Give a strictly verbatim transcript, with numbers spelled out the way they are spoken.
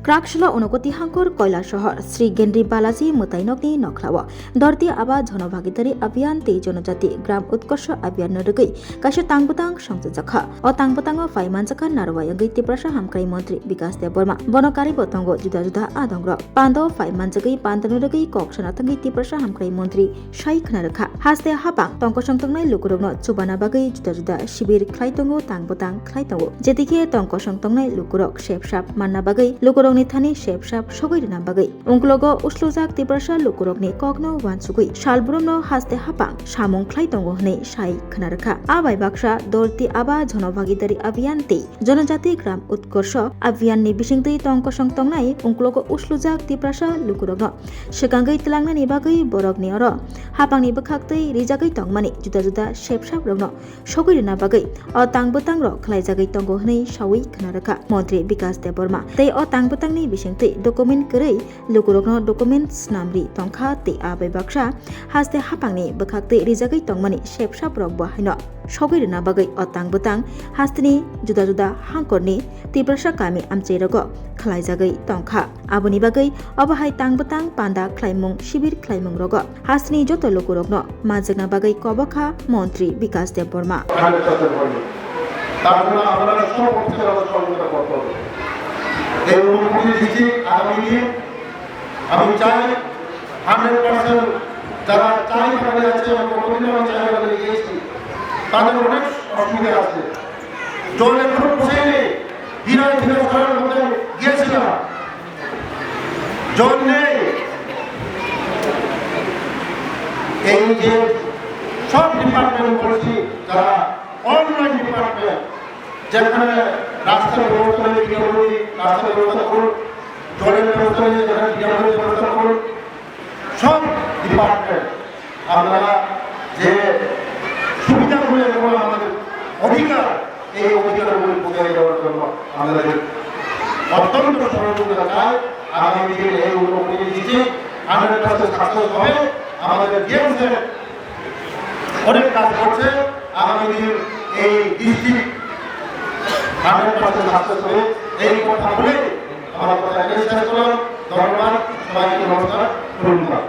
Kraksalo Unokoti Hangkor Koilasohor Sri Gendri Balaji Mwtainokni nokhlao Dorti Aba Jono Bhagidari Abhiyan tei Jonojati Gram Utkarsha Abhiyan no rwgwi kaisa tangbwtang songchajakha. O tangbwtango phai manjakha narwai wngwi Tiprasa Hamkrai Montri Bikas Debbarma. Bono karibo tongo juda juda adongrok. Pando phai manjagwi pandano rwgwi kok sana thangwi Tiprasa Hamkrai Montri sai khna rwkha. Haste hapang tongkosong tongnai lukurokno chubana bagwi juda juda sibir khlai tongo, tangbwtang khlai tongo. Jedikhe tongkosong tongnai lukurok sepsap manna bagwi lukurokni thani sepsap sogwi rwna bagwi Ungklogo uslujak Tiprasa lukurokni kokno uansugwi salbrumno haste hapang samung khlai tongo hwnwi sai khna rwkha. A bai baksa Dorti Aba Jono Bhagidari Abhiyan tei Jonojati Gram Utkarsha Abhiyan ni bisingtwi tongkosong tongnai ungklogo uslujak Tiprasa lukurokno swkangwi twlangnani bagwi borokni oro hapangni bwkhaktwi rijagwi tongmani juda juda sepsaprokno sogwi rwna bagwi o tangbwtangrok khlaijagwi tongo hwnwi saui khna rwkha Montri Bikas Debbarma. Tei o tangbwtangni bisingtwi document kwrwi lukurokno document swnamri tongkha tei a bai baksa haste hapangni bwkhaktwi rijagwi tongmani sepsaprokbo haino sogwi rwna bagwi o tangbwtang hasteni juda juda hangkorni Tiprasa kami amchairogo khlaijagwi tongkha. Aboni bagwi obo hai tangbwtang panda khlaimung sibir khlaimung rogo hasteni joto lukurokno majwkna bagwi kobokha Montri Bikas Debbarma. তার জন্য আপনারা সব অফিসার আমাদের সহযোগিতা করতে হবে। এই অনুভূতি দিচ্ছি আগামী দিন আমি চাই হান্ড্রেড পার্সেন্ট যারা চা বাগানে আছে, আমি কতদিন আমার চা বাগানে গিয়েছি, তাদের অনেক অসুবিধা আছে। জল এখনো পৌঁছেনি। দিনাজ, দিনাজপুরের মধ্যে গিয়েছিলাম, জল নেই। এই যে সব ডিপার্টমেন্ট বলছি, যারা অনলাইন ডিপার্টমেন্ট, যেখানে রাস্তার ব্যবস্থা নেই, পিডব্লিউডি রাস্তার ব্যবস্থা করুন, জলের ব্যবস্থা নেই, যেখানে পিডব্লিউডি ব্যবস্থা করুন। সব ডিপার্টমেন্ট আপনারা যে সুবিধাগুলো এবং আমাদের অধিকার, এই অধিকারগুলি বজায় দেওয়ার জন্য আমাদের অত্যন্ত সহযোগিতা চাই। আগামী দিনে এই উন্নতি নিশ্চিত হান্ড্রেড পার্সেন্ট সাকসেস হবে। আমাদের ডিএম স্যার অনেক কাজ করছে। আগামী দিন এই ডিস্ট্রিক্ট হান্ড্রেড পার্সেন্ট সাকসেস হবে, এই কথা বলে আমার কথা এখানে শেষ করলাম। ধন্যবাদ সবাইকে, নমস্কার, ধন্যবাদ।